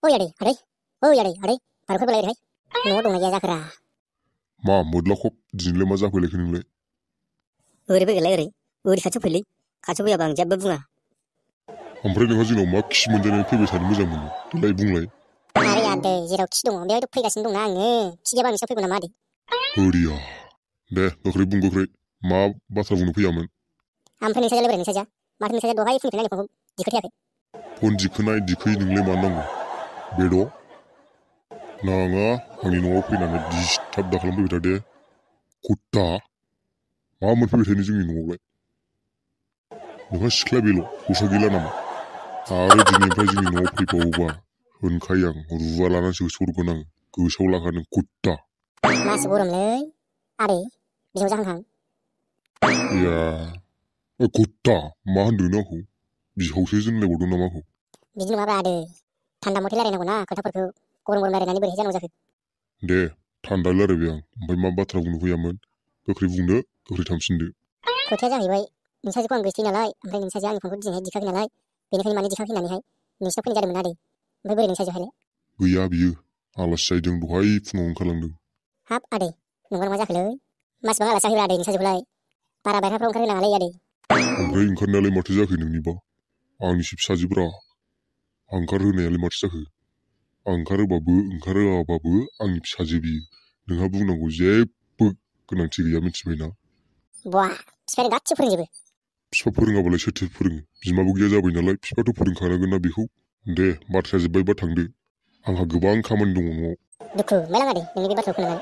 आदै बार'फोर बोलायबाय न'आव दंना गैया जाखोरा मा मोदलाखब दिनैलाय मा जाफैलायखो नोंलाय ओरै फैगोनलाय ओरै खाथियाव फैलै खाथियाव फैयाबा आं जेबो बुङा ओमफ्राय नोंहा जोंनाव मा खि मोनजानानै फैबाय थानो मोजां मोनो देलाय बुंलाय आरे आदै जेराव खि दङ बेवहायथ' फैगासिनो दंना आङो खि गैयाबा नोंसिनाव फैगौ नामा आदै होरिया दे गोख्रै बुं गोख्रै मा बाथ्रा बुंनो फैयामोन ओमफ्राय नोंसाजालाय बोरै नोंसाजा माथो नोंसाजा दहाय फुंनिफ्रायनो आंनि फनखौ दिखोथायाखै फन दिखोनाय दिखोयै नोंलाय मा नांगौ बेद' नाङा आंनि न'आव फैनानै डिस्टार्ब दा खालामफैबाय था दे कुत्ता मा मोनफैबाय थायो जोंनि न'आवलाय नोंहा सिख्ला बेल' दस्रा गैला नामा आरो दिनैनिफ्राय जोंनि न'आव फैबावोबा होनखायो आं रुवा लानानैसो होसोहरगोन आं गोसोआव लाखा नों कुत्ता मासि गरमलै आदै बिहाव जाहांहां या कुत्ता मा होनदों नों आंखौ बिहावसो जोंलायबावदों नामा आंखौ बिदि नङाब्रा आदै थान्दा मथे रायलायनांगौ ना खोथाफोरखौ गरम रायलायनानै बोरैहाय जानांगौ जाखो दे थान्दा रायलायबाय आं ओमफ्राय मा बाथ्रा बुंनो फैयामोन गोख्रै बुंदो गोख्रै थांफिनदो खोथाया जाहैबाय नोंसाजोखौ आं गोसोथोयो नालाय ओमफ्राय नोंसाजोआ आंनि फनखौ दिनैहाय दिखाखै नालाय बेनिखायनो मानो दिखाखै होननानैहाय नोंसिनाव फैनाय जादोंमोन आदै ओमफ्राय बोरै नोंसाजोहायलाय गैया बियो आलासि जाहैदों दहाय फुङाव ओंखारलांदों हाब आदै नंगौ मा जाखोलै मासिबां आलासि जाहैब्रा आदै नोंसाजोखौलाय बारा बायह्राफ्राव ओंखारहोनाङालै आदै ओमफ्राय ओंखारनायालाय माथो जाखो नोंनिबा आंनिसो फिसाजोब्रा आं ओंखारहोनायालाय माथो जाखो आं ओंखारहोबाबो ओंखारहोआबाबो आंनि फिसाजो बियो नोंहा बुंनांगौ जेबो गोनांथि गैया मिथिबायना बा बिफायानो गासिबो फोरोंजोबो बिफा फोरोङाबालाय सोरथो फोरोङो बिमाबो गैया जाबाय नालाय बिफाथ' फोरोंखानांगोन ना बेखौ दे बाथ्राया जोब्बायबा थांदो आंहा गोबां खामानि दङ न'आव दुखु मोनलां आदै नोंनि बे बाथ्राखौ खोनानानै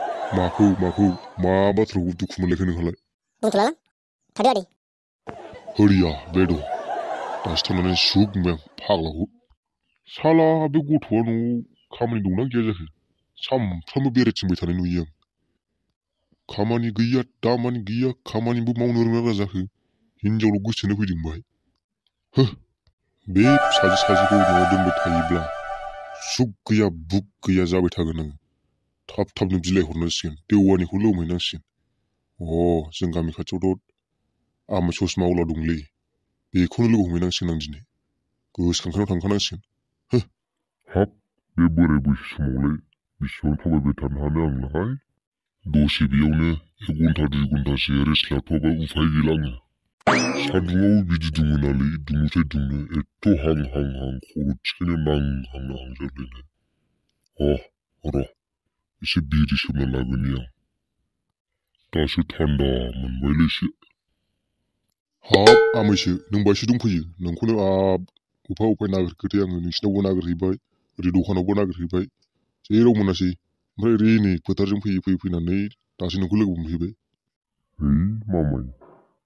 माखौ मा बाथ्राखौ दुखु मोनलायखो नोंहालाय बुंथ'लालां थादो आदै होरिया बेद' दासो थांनानै सुग बुंबाय आं फाग्लाखौ साला बे गथ'आ न'आव खामानि दंना गैया जाखो सामफ्रामबो बेरायथिंबाय थानाय नुयो आं खामानि गैया दामानि गैया खामानिबो मावनो रोङा जाखो हिनजावल' गोसोथोनो फैदों बाहाय बे फिसाजो सासेखौ न'आव दोनबाय थायोब्ला सुख गैया बुक गैया जाबाय थागोन आङो थाबनो बिलाइ हरनांसिगोन देवानिखौ लोमहैनांसिगोन जों गामि खाथियावथ' आमाय ससमा अला दंलै बेखौनो लोगो हमहैनांसिगोन आं दिनै गोसोखांखानायाव थांखानांसिगोन हाब बे बोराय बैसो समावलाय बेसेबां थाबायबाय थानो हानो आंलाय दसे बेयावनो 1 घन्टा 2 घन्टासो रेस्ट लाथ'वाबा उफाय गैला आङो सान्दुङाव बिदि दुङो नालै दुङोथाय दुङो एथ' हां खर' थिखिनियाव नांहां जालायनाय र' एसे बिरि सोमना लागोनि आं दासो थान्दा मोनबायलै एसे हाब आमायसो नों बायसो दंफैयो नोंखौनो उफा नागिरखोथाय आङो नोंसिनावबो नागिरहैबाय ओरै दखानावबो नागिरहैबाय जेराव मोनासै ओमफ्राय ओरै नै फोथारजों फैनानै दासो नोंखौ लोगो मोनफैबाय मामाय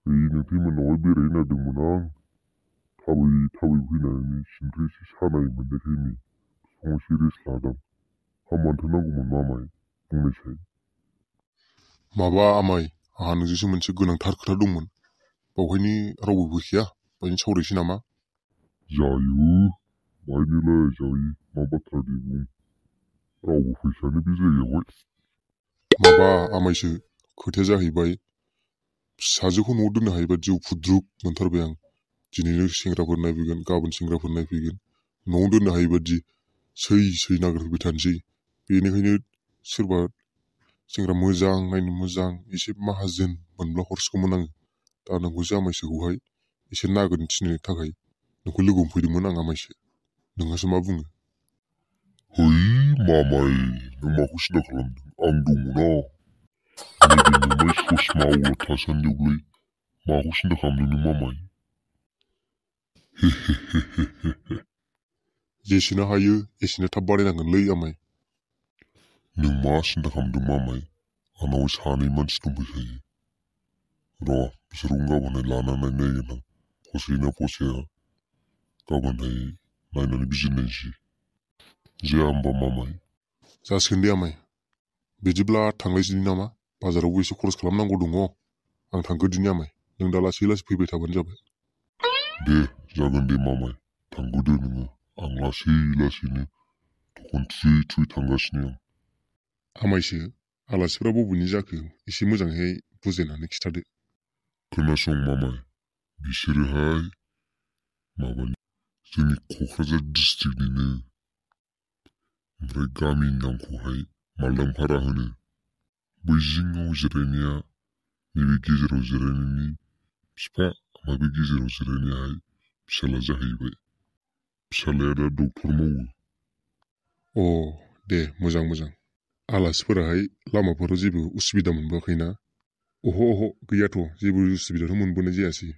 नोंथांनि मोननावहाय बेरायनो नागिरदोंमोन आं थाबै फैनानै सिनख्रि एसे सानाय मोननायखाय नै बिफाङाव एसे रेस्ट लादां हामानोथ' नांगौमोन मामाय बुंनायसाय माबा आमाय आंहा नोंजोंसो मोनसे गोनांथार खोथा दंमोन बावहायनो रावबो गैखाया बायनो सावरायसै नामा जायो बायनोलाय जायो मा बाथ्रा दे बुं रावबो फैखायानो बे जायगायावहाय माबा आमायसो खोथाया जाहैबाय फिसाजोखौ न'आव दोननो हायोबा जिउ फुद्रुक मोनथारबाय आं दिनैनो सेंग्राफोर नायफैगोन गाबोन सेंग्राफोर नायफैगोन न'आव दोननो हायोबादि सै नागिरफैबाय थानोसै बेनिखायनो सोरबा सेंग्रा मोजां नायनो मोजां एसे माहाजोन मोनब्ला हरसिगौमोन आङो दा नोंखौसो आमायसोखौहाय एसे नागिरनो थिननो थाखाय नोंखौ लोगो हमफैदोंमोन आं आमायसो नोंहासो मा बुङो मामाय नों माखौ सिन्था खालामदों आं दङना नैबे नुनाय ससमा अला थासान्दियावलाय माखौ सिन्था खालामदों नों मामाय जेसेनो हायो एसेनो थाब बानायनांगोनलै आमाय नों मा सिन्था खालामदों मामाय आंनाव 2 मानसि दंफैखायो र' बिसोरखौ गाबोनहाय लानानै नायगोन आं फसायोना फसाया गाबोनहाय नायनानै बिजिरनायसै जाया होमबा मामाय जासिगोन दे आमाय बिदिब्ला थांलायसैनि नामा बाजारावबो एसे खरस खालामनांगौ दङ आं थांग्रोदिनि आमाय नों दा लासै फैबाय थाबानो जाबाय दे जागोन दे मामाय थांबोदो नोङो आं लासैनो दखान थुयै थांगासिनो आं आमायसो आलासिफ्रा बबेनि जाखो एसे मोजाङै बुजायनानै खिथादो खोनासं मामाय बिसोरोहाय माबानि जोंनि क'क्राझार डिस्ट्रिक्टनिनो ओमफ्राय गामिनि नामखौहाय मालदांपारा होनो। बै जिङाव जिरायनाया नैबे गेजेराव जिरायनायनि बिफा, ओमफ्राय बे गेजेराव जिरायनायाहाय फिसाला जाहैबाय। फिसालाया दा डक्टर मावो। अ दे मोजां मोजां। आलासिफोराहाय लामाफोराव जेबो उसुबिदा मोनबोआखैना? अह गैयाथ' जेबो उसुबिदाथ' मोनबोनाय जायासै।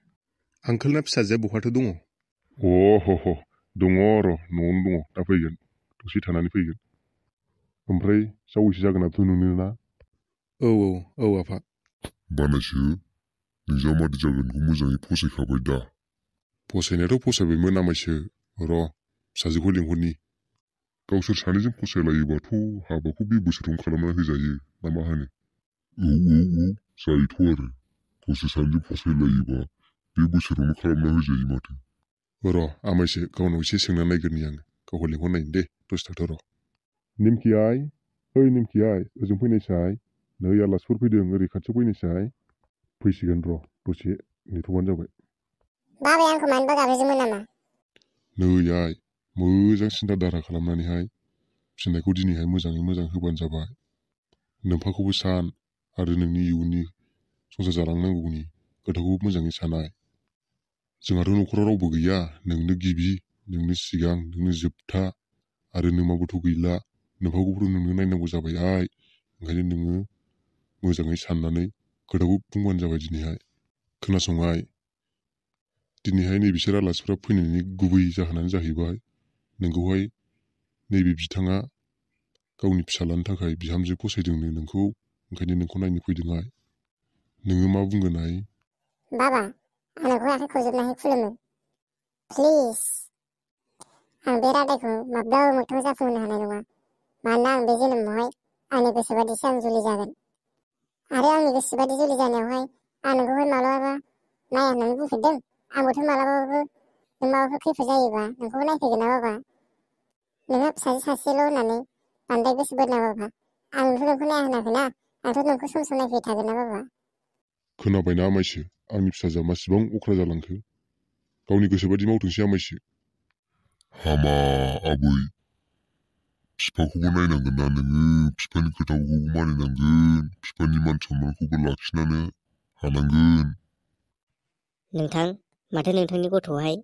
आंकोलना फिसाजोआ बहाथो दङ? दङ र' न'आवनो दङ, दा फैगोन, दसे थानानै फैगोन। ओमफ्राय सावैसे जागोनाथ' नोंनोना? औ आफा। बानायसो नोंजामादै जागोनखौ मोजाङै फसायखाबाय दा? फसायनायाथ' फसायबायमोन आमायसो। र' फिसाजोखौ लिंहरनि। गावसोर सानैजों फसायलायोबाथ' हाबाखौ बे बोसोरावनो खालामना होजायो ना मा होनो? औ जायोथ' आरो। गावसोर सानैजों फसायलायोबा बे बोसोरावनो खालामना होजायो माथो। र' आमायसो गावनाव एसे सोंना नायग्रोनि आं। गावखौ लिंहरनायनि दे, दसे थाथ' र'। निमखि आइ, ओइ निमखि आइ, ओजों फैनायसाय। नै आलासिफोर फैदों, ओरै खाथियाव फैनायसाय। फैसिगोन र', दसे नेथ'बानो जाबाय। बाबाया आंखौ मानोबा गाबज्रिदोंमोन नामा? नै आइ, मोजां सिन्था दारा खालामनानैहाय फिन्नायखौ दिनैहाय मोजाङै मोजां होबानो जाबाय। नोम्फाखौबो सान आरो नोंनि इयुननि संसार जालांनांगौनि खोथाखौबो मोजाङै सानाय। जोंहाथ' न'खराव रावबो गैया, नोंनो गिबि, नोंनो सिगां, नोंनो जोबथा, आरो नोमाबोथ' गैला। नोम्फाखौबोथ' नोंनो नायनांगौ जाबाय आइ। ओंखायनो नोङो मोजाङै साननानै खोथाखौ बुंबानो जाबाय दिनैहाय। खोनासं आइ, दिनैहाय नै बिसोर आलासिफ्रा फैनायनि गुबै जाहोनानो जाहैबाय नोंखौहाय नैबे बिथाङा गावनि फिसालानि थाखाय बिहामजो फसायदोंनो नोंखौ, ओंखायनो नोंखौ नायनो फैदों आइ। नोङो मा बुंगोन आइ? बाबा, आं नोंखौ आखाइ खबजोबनानै खुलुमो। प्लिज, आं बे रादायखौ माब्लाबा मोगथाङाव जाफुंहोनो हानाय नङा। मानोना आं बे जोनोमावहाय आंनि गोसोबादिसो आं जुलि जागोन। आरो आंनि गोसोबादि जुलि जानायावहाय आं नोंखौहाय माब्लाबा नाया होननानै बुंफेरदों? आंबोथ' मालाबाबो नों माबाफोर खैफोद जायोबा नोंखौबो नायफैगोन ना बाबा? नोंहा फिसाजो सासेल' होननानै बांद्राय गोसो बोदों ना बाबा? आंथ' नोंखौ नाया होनाखैना, आंथ' नोंखौ सम सम नायफैबाय थागोन ना बाबा? खोनाबायना आमायसो, आंनि फिसाजोआ मासिबां अख्रा जालांखो? गावनि गोसोबादि मावथोंसै आमायसो। हामा आबै, बिफाखौबो नायनांगोन ना नोङो, बिफानि खोथाखौबो मानिनांगोन, बिफानि मान सनमानखौबो लाखिनानो हानांगोन। नोंथां, माथो नोंथांनि गथ'आहाय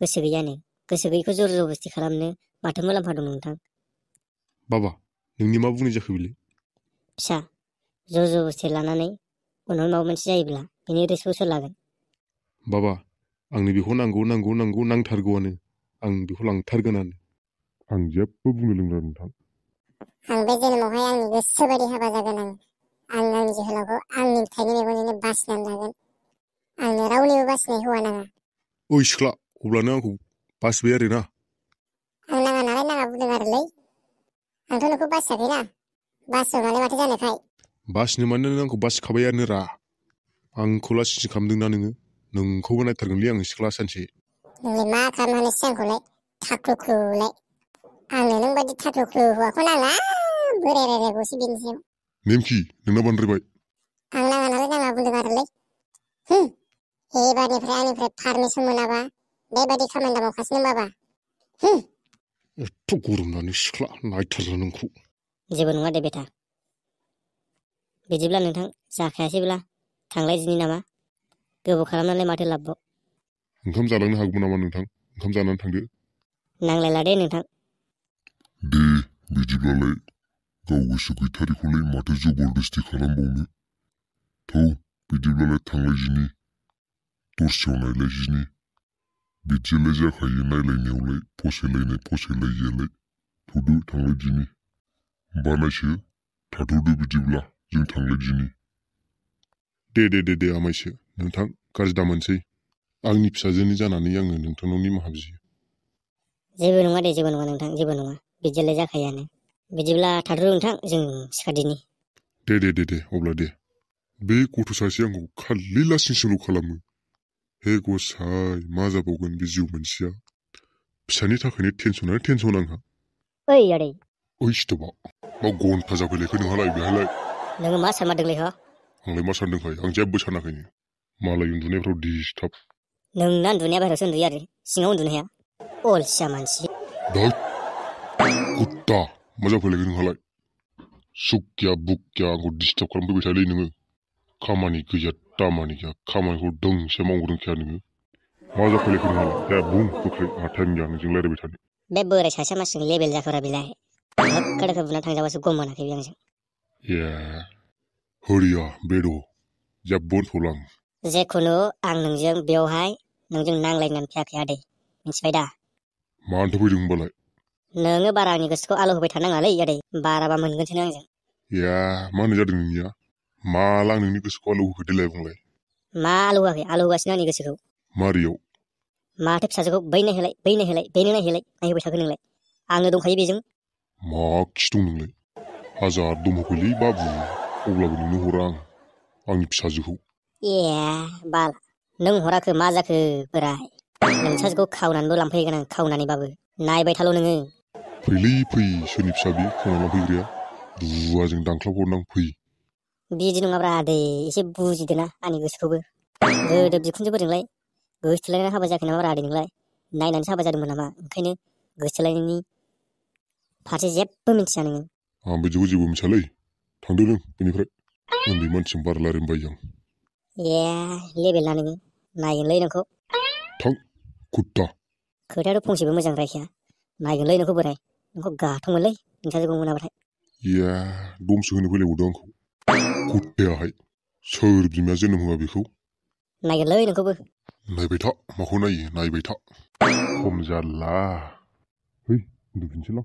गोसो गैयानो? गोसो गैयैखौ जर जबस्ति खालामनो माथो मुलाम्फा दं नोंथां? बाबा, नोंनि मा बुंनाय जाखो बेलाय? फिसा, जर जबस्ति लानानै उनाव माबा मोनसे जायोब्ला बेनि रिस्कखौ सोर लागोन? बाबा, आंनो बेखौ नांगौ नांथारगौआनो। आं बेखौ लांथारगोनानो। आं जेबो बुंनो रोंला नोंथां। आं बे जोनोमावहाय आंनि गोसो बायदि हाबा जागोन। आं आंनि जोहोलावखौ आंनि फिथाइनि मेगनजोंनो बासिनानै लागोन। आंनो रावनिबो बासिनाय हौवा नाङा। ओइ सिख्ला, अब्ला नों आंखौ बासिबाय आरोना? आं नाङा नालाय नाङा बुंदों आरोलै। आंथ' नोंखौ बासियाखैना, बासिबावनानै माथो जानोखाय? बासिनो माने नों आंखौ बासिखाबायानो रा। आंखौ लासिंसिं खालामदोंना नोङो? नोंखौबो नायथारगोनलै आं सिख्ला सानसे। नोंलाय मा खालामनो हानोसै आंखौलाय? थाख्लुख्लुलाय। आंनो नों बायदि थाख्लुख्लु हौवाखौ नाङा, बोराय रायरायबावसो बेनि सायाव। नेमखि, नोंना बांद्रायबाय। आं नाङा नालाय नाङा बुंदों आरोलै। एबारनिफ्राय आंनिफ्राय पारमिसन मोनाबा बेबायदि खामानि दामावखासै नों बाबा। एथ' गरमनानै सिख्ला, नायथारला नोंखौ। जेबो नङा दे बेटा। बिदिब्ला नोंथां, जाखायासैब्ला थांलायदिनि नामा? गोबाव खालामनानै माथो लाबबाव। ओंखाम जालांनो हागौमोन नामा नोंथां? ओंखाम जानानै थांदो। नांलायला दे नोंथां। दे बिदिब्लालाय, गाव गोसो गैथारिखौलाय माथो जबरदस्ति खालामबावनो। थौ बिदिब्लालाय थांलायदिनि, दरसेयाव नायलायदिनि। बिदिलाय जाखायो नायलायनायावलाय, फसायलायियालाय। थौदो थांलायदिनि। बानायसो, थाथ'दो बिदिब्ला, जों थांलायदिनि। दे आमायसो, नोंथां गाज्रि दामोनसै। आंनि फिसाजोनि जानानै आङो नोंथांनाव निमाहा बियो। जेबो नङा दे, जेबो नङा नोंथां, जेबो नङा। बिदिलाय जाखायोआनो। बिदिब्ला थाथ'दो नोंथां, जों सिखारदिनि। दे अब्ला दे। बे गथ' सासे आंखौ खालि लासिंसिंल' खालामो। हे गसाइ, मा जाबावगोन बे जिउ मोनसेया? फिसानि थाखायनो टेनसन आंहा। ओइ आदै। ओइ सिथोबा, मा घन्टा जाफैलायखो नोंहालाय बेहायलाय? नोङो मा सानमारदोंलै हो? आंलाय मा सानदोंखाय, आं जेबो सानाखैनो। मालाय उन्दुनायफ्राव डिस्टार्ब। नोंना उन्दुनाया बाहेरायावसो उन्दुयो आरो सिङाव उन्दुनो हाया। अलसिया मानसि। कुत्ता, मा जाफैलायखो नोंहालाय सुकिया बुकिया आंखौ डिस्टार्ब खालामफैबाय थायोलै नोङो खामानि गैया दामानि गैया खामानिखौ दोंसे मावनो रोंखाया नोङो मा जाफैलायखो नोंहालाय दे बुं गोख्रै आंहा टाइम गैया नोंजों रायलायबाय थानो बे बोराय सासेया मानसिजों लेबेल जाखोरा बेलाय हक्का दोखो बुना थांजाबासो गम मोनाखै बे आंजों ए हरिया बेद' जेबो होनथ'ला आं जेखुनु आं नोंजों बेवहाय नोंजों नांलायनानै फैयाखै आदै मिथिबाय दा मानोथो फैदों होनबालाय नोङो बारा आंनि गोसोखौ आलौ होबाय थानाङालै आदै बाराबा मोनगोनसो नों आंजों ए मा होननाय जादों नोंनिया माला आं नोंनि गोसोखौ आलौ होखो देलाय बुंलाय मा आलौ होआखै आलौ होगासिनो आंनि गोसोखौ मारियाव माथो फिसाजोखौ बै नायहोलाय बेनो नायहोलाय नायहोबाय थागोन नोंलाय आंनो दंखायो बेजों मा खि दं नोंलाय हाजार दंहोफैलै बाबु अब्लाबो नोंनो हरा आं आंनि फिसाजोखौ ए बाल नों हराखै मा जाखो बोराय नोंसाजोखौ खावनानैबो लांफैगोन आं खावनानैबाबो नायबाय थाल' नोङो फैलै फै सोरनि फिसा बे खावना लांफैग्राया दुवाजों दानख्लाब हरनां फै बिदि नङाब्रा आदै एसे बुजिदोना आंनि गोसोखौबो गोदो बिखुनजोफोरजोंलाय गोसथोलायनानै हाबा जायाखै नामा आदै नोंलाय नायनानैसो हाबा जादोंमोन नामा ओंखायनो गोसथोलायनायनि फारसे जेबो मिथिया नोङो आं बिदिखौ जेबो मिथियालै थांदो नों बेनिफ्राय उन्दै मानसिजों बारा रायलायनो बायो आं ए लेबेल ना नोङो नायगोनलै नोंखौ थां कुत्ता खोथायाथ' फंसेबो मोजां रायखाया नायगोनलै नोंखौ बोराय नोंखौ गाथौमोनलै नोंसाजोखौ मोनाबाथाय ए दमसो होनो फैलायबावदों आंखौ कुत्तायाहाय सोर बिमाया जोनोम होआ बेखौ नायगोनलै नोंखौबो नायबाय था माखौ नायो नायबाय था खम जारला है उन्दुफिनसैलां